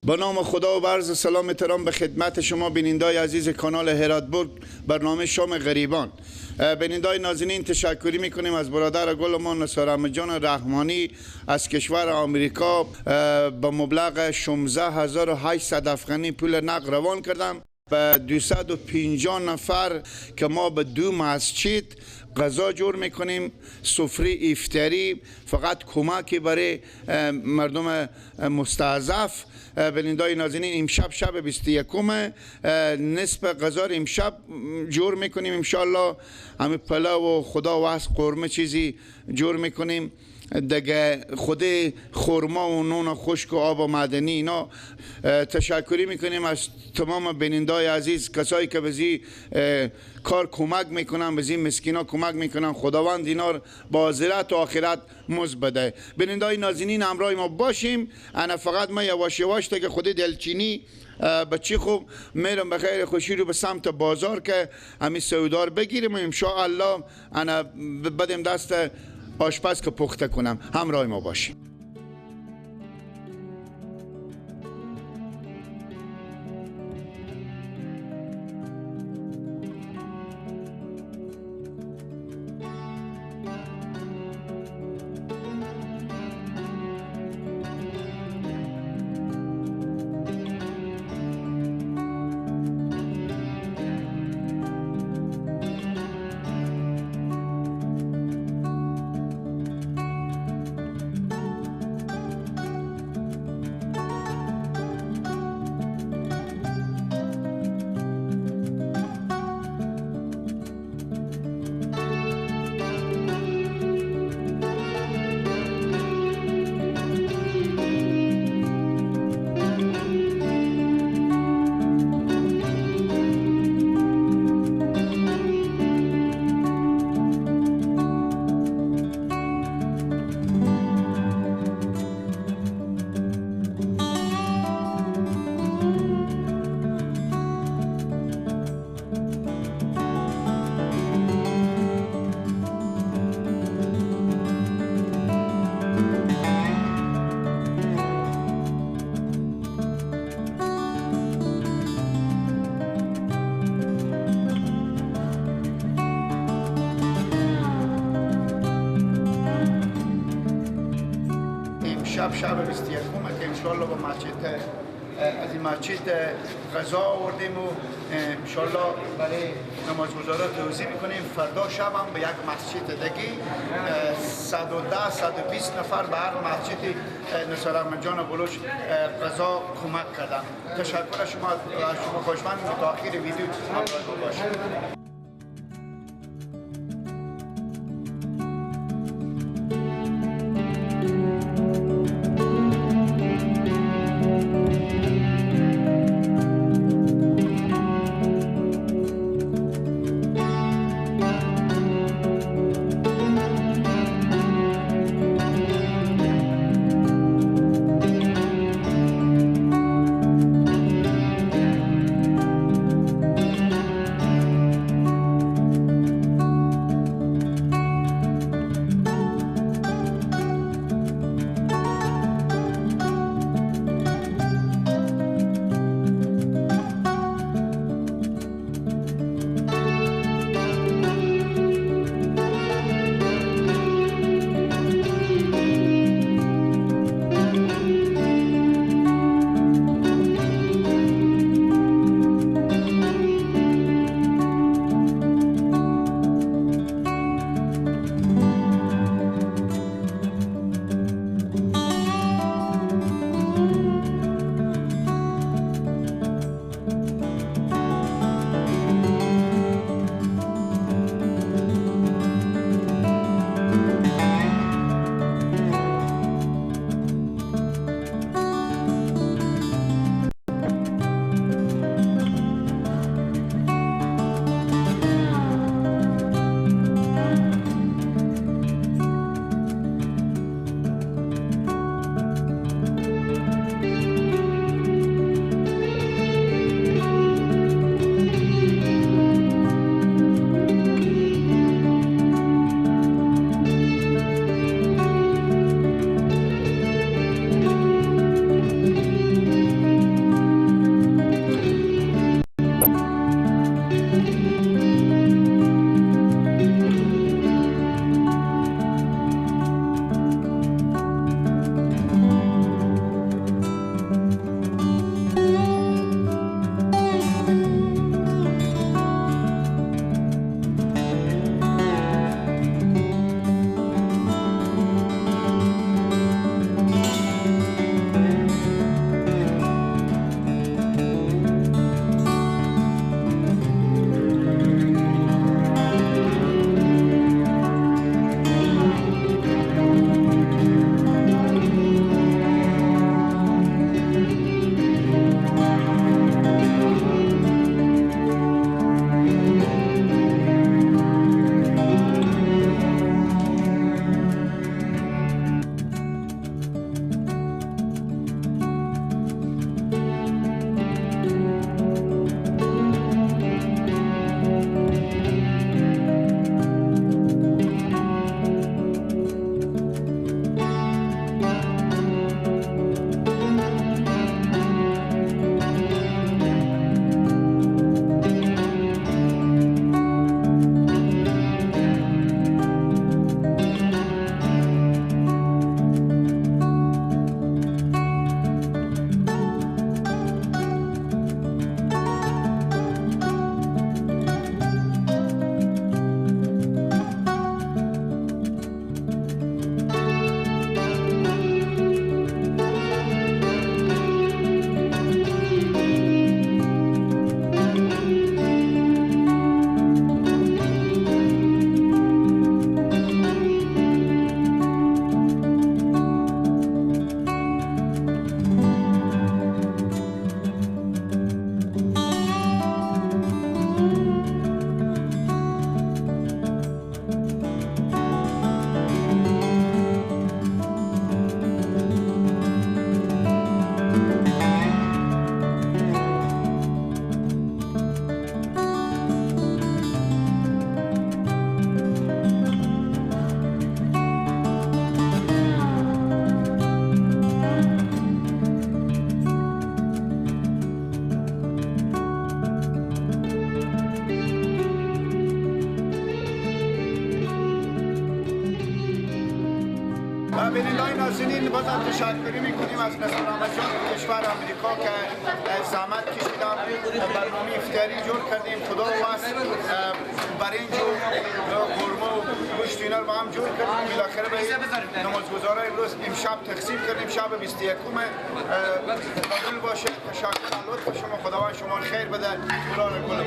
با نام خدا و عرض سلام احترام به خدمت شما بینندای عزیز کانال هراتبرگ، برنامه شام غریبان. بینندای نازنین، تشکری میکنیم از برادر گل ما نثار احمد جان رحمانی از کشور آمریکا به مبلغ 16800 افغانی پول نقد روان کردم به 250 نفر که ما به دو مسجد غذا جور میکنیم، سفره افطاری، فقط کمکی برای مردم مستضعف. بینندای نازنین، امشب شب 21 نصف غذا رو امشب جور میکنیم انشالله. همه پلاو و خدا و از قرمه چیزی جور میکنیم دیگه، خود خرما و نون خشک و آب و معدنی اینا. تشکری میکنیم از تمام بینندای عزیز، کسایی که به کار کمک میکنن، به مسکینا کمک میکنن. خداوند اینا با ذلت و آخرت مزد بده. بینندای نازنین، همراه ما باشیم. انا فقط ما یواش یواش دیگه خود دلچینی بچی خوب میرم بخیر خوشی رو به سمت بازار که همین سودار بگیریم و انشاءالله انا بدیم دست آشپز که پخته کنم. همراه ما باشیم. شب 21 که انشالله با مسجد از این مسجد غذا آوردیم و انشالله برای نمازگزارا توزیع میکنیم. فردا شب هم به یک مسجد دیگه 110 120 نفر به هر مسجد نثار احمد جان بلوچ غذا کمک کردن. تشکر از شما، شما خواهشمندیم تا آخر ویدیو همراه باشید. بیننده‌های نازنین بازم تشکری میکنیم از نثار احمد جان کشور آمریکا که زحمت کشیدن، برنامه افطاری جور کردیم. خدا واس برنج و قرمه و گوشت اینا رو با هم جور کردیم. بالاخره به نمازگزارای امروز امشب تقسیم کردیم، شب 21 قبول باشه. تشکر از لطف شما، خداوند شما خیر بده. خدا گل.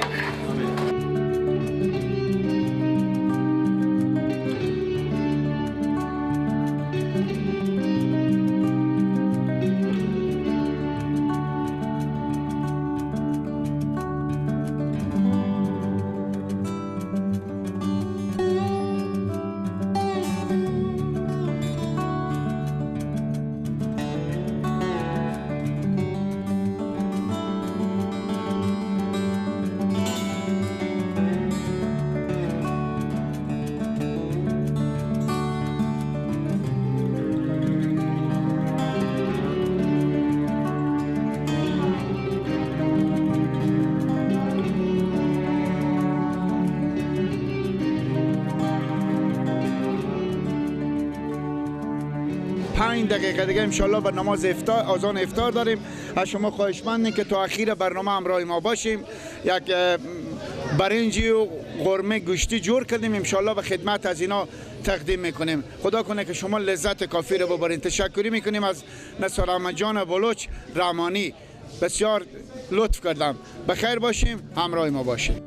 دقیقه دیگه انشالله به نماز افطار، اذان افطار داریم. از شما خواهشمندیم که تا اخیر برنامه همراه ما باشیم. یک برنجی و قرمه گوشتی جور کردیم، انشالله به خدمت از اینا تقدیم میکنیم. خدا کنه که شما لذت کافی رو ببرین. تشکری میکنیم از نثار احمد جان بلوچ رحمانی، بسیار لطف کردم. بخیر باشیم، همراه ما باشیم.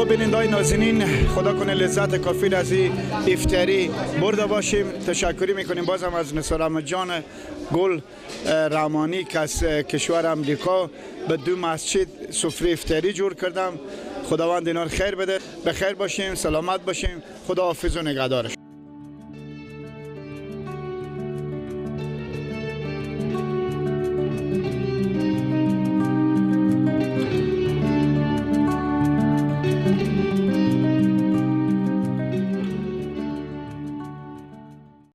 بیننده‌های نازنین، خدا کنه لذت کافی از این افطاری برده باشیم. تشکری میکنیم بازم از نثار احمد جان گل رحمانی که از کشور امریکا به دو مسجد سفره افطاری جور کردم. خداوند اینا رو خیر بده. به خیر باشیم، سلامت باشیم. خدا حافظ و نگهدار شما.